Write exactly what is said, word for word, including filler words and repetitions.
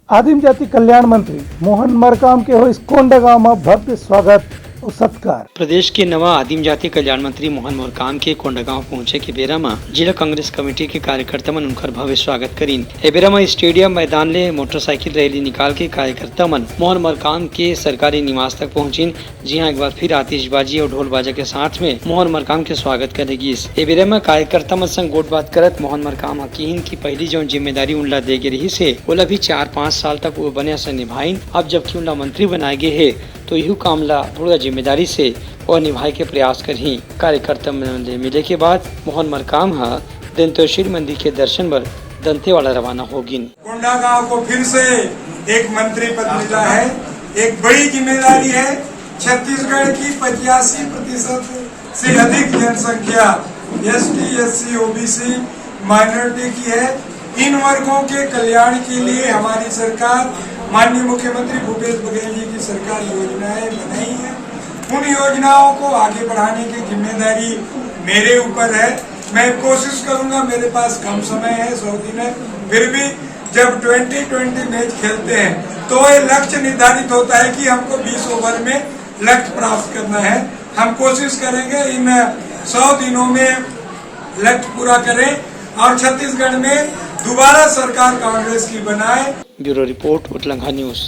आदिम जाति कल्याण मंत्री मोहन मरकाम के होइस कोंडागांव म भव्य स्वागत अउ सत्कार। प्रदेश के नवा आदिम जाति कल्याण मंत्री मोहन मरकाम के कोंडागांव पहुंचे के बेरा म जिला कांग्रेस कमेटी के कार्यकर्ता मन उनकर भव्य स्वागत करिन। ए बेरा म स्टेडियम मैदान ले मोटरसाइकिल रैली निकाल के कार्यकर्ता मन मोहन मरकाम के सरकारी निवास तक पहुंचिन, जिहां एक बार फिर आतिशबाजी अउ ढोल बाजा के साथ में मोहन मरकाम के स्वागत करे गिस। ए बेरा म कार्यकर्ता मन संग गोठबात करत मोहन मरकाम ह किहिन कि पहिली जौन जिम्मेदारी उनला दे गे रिहिस हे, ओला भी चार पाँच साल तक वो बने से निभाइन। अब जबकि उनला मंत्री बनाए गे हे, तो इहू काम ला पूरा जिम्मेदारी से और निभाए के प्रयास करही। कार्यकर्ता मन ले मिले के बाद मोहन मरकाम ह दंतेश्वरी मंदिर के दर्शन बर दंतेवाड़ा रवाना हो गिन। कोंडागांव को फिर से एक मंत्री पद मिला है, एक बड़ी जिम्मेदारी है। छत्तीसगढ़ की पचासी प्रतिशत से अधिक जनसंख्या एसटी, एससी, ओबीसी, माइनॉरिटी की है। इन वर्गों के कल्याण के लिए हमारी सरकार, माननीय मुख्यमंत्री भूपेश बघेल जी की सरकार योजनाएं बनाई है। उन योजनाओं को आगे बढ़ाने की जिम्मेदारी मेरे ऊपर है। मैं कोशिश करूंगा, मेरे पास कम समय है, सौ दिन है, फिर भी जब ट्वेंटी ट्वेंटी मैच खेलते हैं तो ये लक्ष्य निर्धारित होता है कि हमको बीस ओवर में लक्ष्य प्राप्त करना है। हम कोशिश करेंगे इन सौ दिनों में लक्ष्य पूरा करें और छत्तीसगढ़ में दोबारा सरकार कांग्रेस की बनाए। Bureau report, Utlangha news.